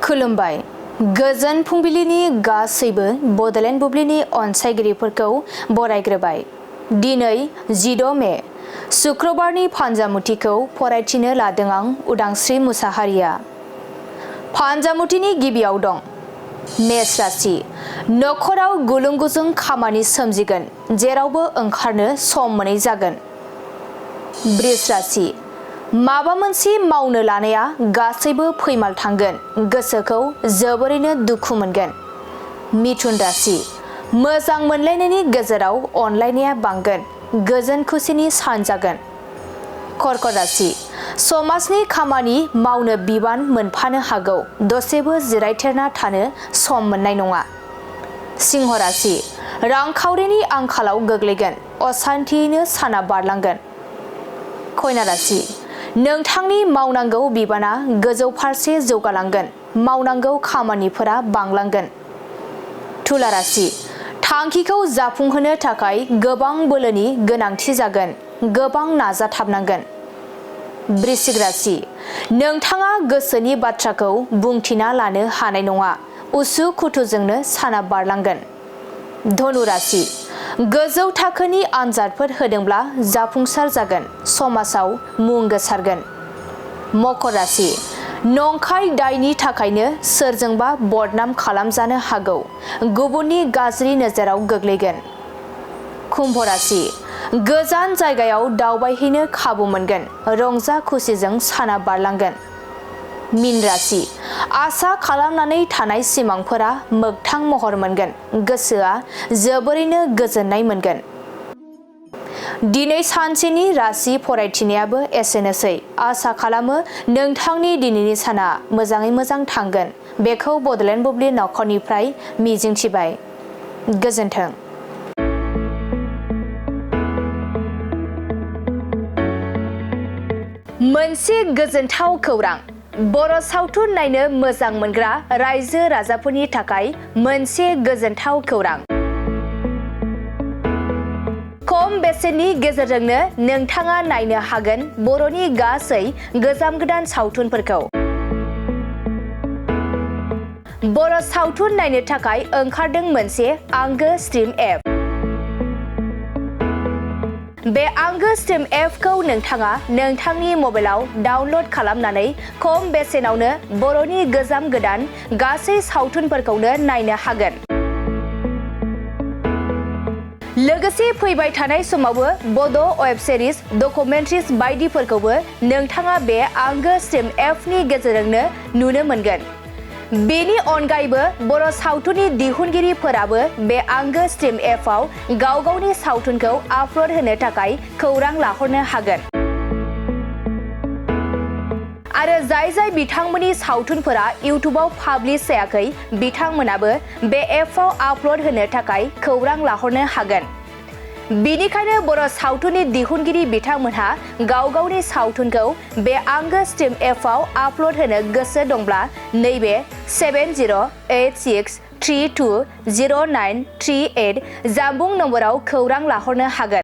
खुलुमबाय गोजोन फुंबिलिनि गासैबो बडलेण्ड बुब्लिनि अनसायगिरिफोरखौ बरायग्रोबाय। दिनै 14 मे शुक्रबारनि फान्जामुथिखौ फरायथिनो लादों आं उदांस्रि मुसाहारिया। फान्जामुथिनि गिबियाव दं मेष राशि। नखराव गुलुं गुजुं खामानि सोमजिगोन, जेरावबो ओंखारनो सम मोनै जागोन। बृष राशि। माबा मोनसे मावनो लानाया गासैबो फैमाल थांगोन, गोसोखौ जोबोरैनो दुखु मोनगोन। मिथुन राशि। मोजां मोनलायनायनि गेजेराव अनलायनाया बांगोन, गोजोन खुसिनि सान जागोन। कर्कट राशि। समाजनि खामानि मावनो बिबान मोनफानो हागौ, दसेबो जिरायथेरना थानो सम मोननाय नङा। सिंह राशि। रांखावरिनि आंखालाव गोग्लैगोन, असान्थियैनो साना बारलांगोन। कन्या राशि। नोंथांनि मावनांगौ बिबाना गोजौ फारसे जौगालांगोन, मावनांगौ खामानिफोरा बांलांगोन। तुला राशि। थांखिखौ जाफुंहोनो थाखाय गोबां बोलोनि गोनांथि जागोन, गोबां नाजाथाबनांगोन। वृश्चिक राशि। नोंथाङा गोसोनि बाथ्राखौ बुंथिना लानो हानाय नङा, उसु खुथुजोंनो साना बारलांगोन। धनु राशि। गोजौ थाखोनि आनजादफोर होदोंब्ला जाफुंसार जागोन, समाजाव मुं गोसारगोन। मकर राशि। नंखाय दायनि थाखायनो सोरजोंबा बदनाम खालामजानो हागौ, गुबुननि गाज्रि नोजोराव गोग्लैगोन। कुम्भ राशि। गोजान जायगायाव दावबायहैनो खाबु मोनगोन, रंजा खुसिजों साना बारलांगोन। मीन राशि। आसा खालामनानै थानाय सिमांफोरा मोगथां महर मोनगोन, गोसोआ जोबोरैनो गोजोननाय मोनगोन। दिनै सानसेनि राशि फरायथिनायाबो एसेनोसै। आसा खालामो नोंथांनि दिनैनि साना मोजाङै मोजां थांगोन, बेखौ बडलेण्ड बुब्लि नखरनिफ्राय मिजिंथिबाय। गोजोन्थों। मोनसे गोजोनथाव खौरां। बर' सावथुन नायनो मोजां मोनग्रा रायजो राजाफोरनि थाखाय मोनसे गोजोनथाव खौरां। खम बेसेननि गेजेरजोंनो नोंथाङा नायनो हागोन बर'नि गासै गोजाम गोदान सावथुनफोरखौ। बर' सावथुन नायनो थाखाय ओंखारदों मोनसे आंगो स्ट्रिम एप। बे आंगो स्ट्रिम एपखौ नोंथाङा नोंथांनि मबाइलाव डाउनल'ड खालामनानै खम बेसेनावनो बर'नि गोजाम गोदान गासै सावथुनफोरखौनो नायनो हागोन। लोगोसे फैबाय थानाय समावबो बड' वेब सिरिज, डकुमेन्ट्रिज बायदिफोरखौबो नोंथाङा बे आंगो स्ट्रिम एपनि गेजेरजोंनो नुनो मोनगोन। बेनि अनगायैबो बर' सावथुननि दिहुनगिरिफोराबो बे आंगो स्ट्रिम एपआव गाव गावनि सावथुनखौ आपल'ड होनो थाखाय खौरां लाहरनो हागोन। आरो जाय बिथांमोननि सावथुनफोरा इउटुबाव पाब्लिश जायाखै, बिथांमोनाबो बे एपआव आपल'ड होनो थाखाय खौरां लाहरनो हागोन। बेनिखायनो बर' सावथुननि दिहुनगिरि बिथांमोनहा गाव गावनि सावथुनखौ बे आंगो स्ट्रिम एपआव आपल'ड होनो गोसो दंब्ला नैबे 7086320938 जानबुं नम्बराव खौरां लाहरनो हागोन।